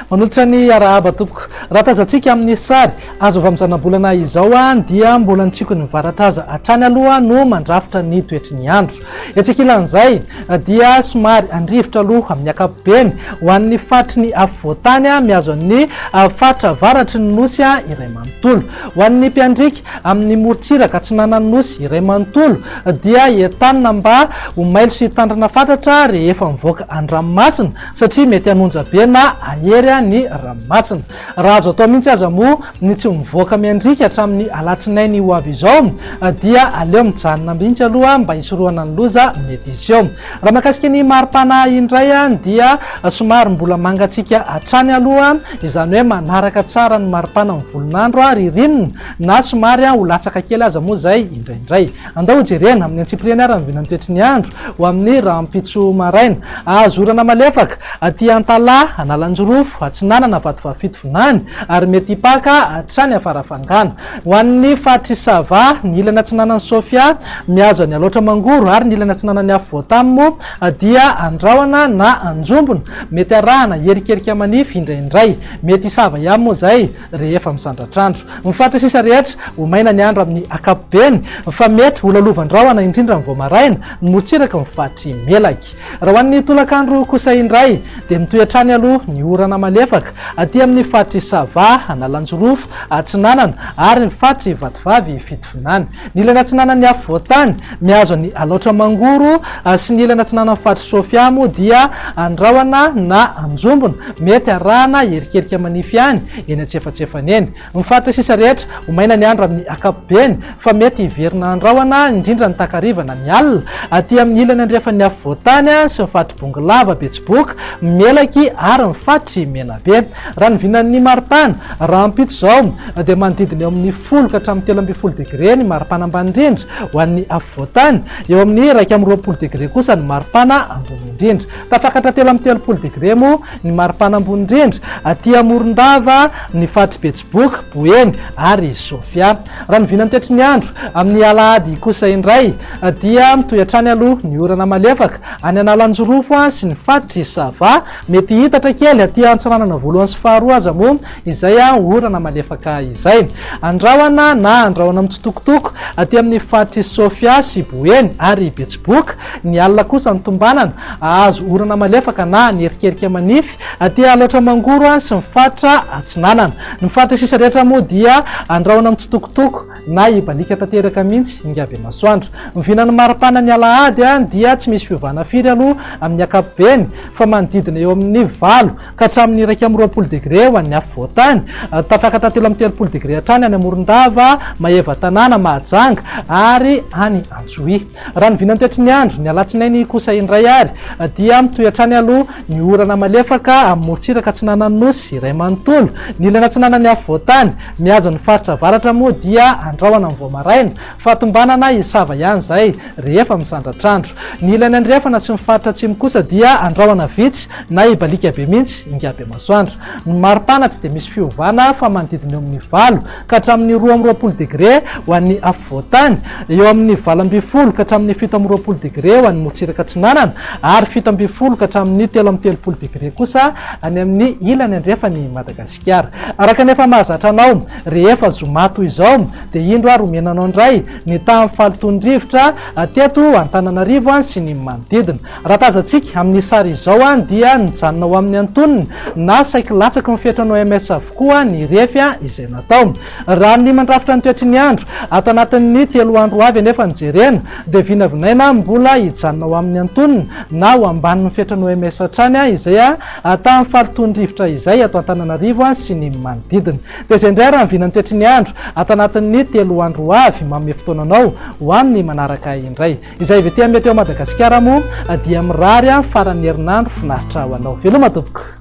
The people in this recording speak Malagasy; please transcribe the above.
Manolotra ny arahaba tompoko. Raha tazantsika amin'ny sary azo avy amin'ny zanabolana izao dia mbola ny tsikon'ny varatra aza hatrany aloha no mandrafitra ny toetry ny andro. Etsy ankilan'izay dia somary andrivotra aloha amin'ny ankapobeny ho an'ny faritry ny afovoantany mihazo an'ny faritra avaratry ny nosy iray manontolo. Ho an'ny mpiandriaka amin'ny morontsiraka atsinanan'ny nosy iray manontolo dia entanina mba ho mailo sy hitandrina fatratra rehefa mivoaka an-dranomasina satria mety hanonja be na hahery ny ranomasina. Raha azo atao mihitsy aza moa ny tsy mivoaka miandriaka hatramin'ny alatsinainy ho avy izao dia aleo mijanona mihitsy aloha mba hisorohana ny loza mety hiseho. Raha mahakasika ny maripana indray dia somary mbola mangatsiaka hatrany aloha, izany hoe manaraka tsara ny maripana ny volon'andro ririnina na somary ho latsaka kely aza moa izay indraindray. Andao hojerena amin'ny antsipiriany ary ny vinan'ny toetry ny andro ho amin'ny rahampitso maraina. Azo orana malefaka aty Antalaha, Analanjirofo, Atsinanana, Vatovavy Fitovinany ary mety hipaka hatrany Farafangana. Ho an'ny faritr'i Sava, ny ilany atsinanan'i Sofia, mihazo an'i Alaotra Mangoro ary ny ilany atsinanan'i Afovoantany moa dia andrahona na anjombona, mety arahana hierikerika manify indraindray. Mety hisava ihany moa izay rehefa misandratr'andro. Ny faritra sisa rehetra, ho maina ny andro amin'ny ankapobeny fa mety ho lalovan-drahona indrindra ny vao maraina, ny morontsiraky ny faritr'i Melaky. Raha ho an'ny tolakandro kosa indray dia mitohy hatrany aloha ny orana malefaka aty amin'ny faritr'i Sava, Analanjirofo, Atsinanana ary ny faritr'i Vatovavy Fitovinany. Ny ilany atsinanan'ny afovoantany, mihazo an'i Alaotra Mangoro sy ny ilany atsinanan'ny faritr'i Sofia moa dia andrahona na anjombona, mety arahana erikerika manify ihany eny antsefatsefany eny. Ny faritra sisa rehetra, ho maina ny andro amin'ny ankapobeny fa mety hiverina andrahona indrindra ny takariva na ny alina aty amin'ny ilany andrefan'ny afovoantany sy ny faritr'i Bongolava, Betsiboka, Melaky ary ny faritr'i Menabe. Raha ny vinan'ny maripana, rahampitso izao dia manodidina eo amin'ny 10 ka hatramin'ny 13 degre ny maripana ambany indrindra ho an'ny afovoantany, eo amin'ny 21 degre kosa ny maripana ambony indrindra. Tafakatra 33 degre moa ny maripana ambony indrindra aty Morondava, ny faritr'i Betsiboka, Boeny ary Sofia. Raha ny vinan'ny toetry ny andro amin'ny alahady kosa indray dia mitohy hatrany aloha ny orana malefaka any Analanjirofo sy ny faritr'i Sava. Mety hihitatra kely aty Antsiranana voalohany sy faharoa aza moa izay orana malefaka izay. Andrahona na andrahona mitsitokotoko aty amin'ny faritr'i Sofia sy Boeny ary Betsiboka. Ny alina kosa ny tombanana hahazo orana malefaka na an'erikerika manify aty Alaotra Mangoro sy ny faritra Atsinanana. Ny faritra sisa rehetra moa dia andrahona mitsitokotoko na hibaliaka tanteraka mihitsy ingahy Bemasoandro. Ny vinan'ny maripana ny alahady dia tsy misy fiovana firy aloha amin'ny ankapobeny fa manodidina eo amin'ny 8 ka hatramin'ny 21 degre ho an'ny afovoantany. Tafakatra 33 degre hatrany any Morondava, Maevatanàna, Mahajanga ary any Antsohihy. Raha ny vinantoetry ny andro, ny alatsinainy kosa indray ary dia mitohy hatrany aloha ny orana malefaka amin'ny morontsiraka atsinanan'ny Nosy iray manontolo. Ny ilany atsinanan'ny afovoantany, mihazo ny faritra avaratra moa dia andrahona ny vao maraina, fa tombanana hisava ihany izay rehefa misandratr'andro. Ny ilany andrefana sy ny faritra atsimo kosa dia andrahona vitsy na hibaliaka be mihitsy ingahy Bemasoandro. Ny maripana tsy dia misy fiovana fa manodidina eo amin'ny 8 ka hatramin'ny 22 degre ho an'ny afovoantany, eo amin'ny 18 ka hatramin'ny 27 degre ho an'ny morontsiraka atsinanana ary 17 ka hatramin'ny 33 degre kosa any amin'ny ilany andrefan'i Madagasikara. Araka ny efa mahazatra anao, rehefa zoma toy izao dia indro ary omena anao indray ny tahan'ny fahalotoan'ny rivotra teto Antananarivo sy ny manodidina. Raha tazantsika amin'ny sary izao dia nijanona ho amin'ny antonony na saiky latsaky ny fetran'ny OMS avokoa ny refy izay natao. Raha ny mandrafitra ny toetry ny andro ato anatin'ny telo andro ho avy anefa no jerena dia vinavinaina mbola hijanona ho amin'ny antonony na ho ambanin'ny fetran'ny OMS hatrany izay tahan'ny fahalotoan'ny rivotra izay ato Antananarivo sy ny manodidina. Dia izay indray raha ny vinan'ny toetry ny andro ato anatin'ny telo andro ho avy. Manome fotoana anao ho amin'ny manaraka indray. Izay avy aty amin'ny Météo Madagasikara moa dia mirary faran'ny herinandro finaritra ho anao. Veloma tompoko.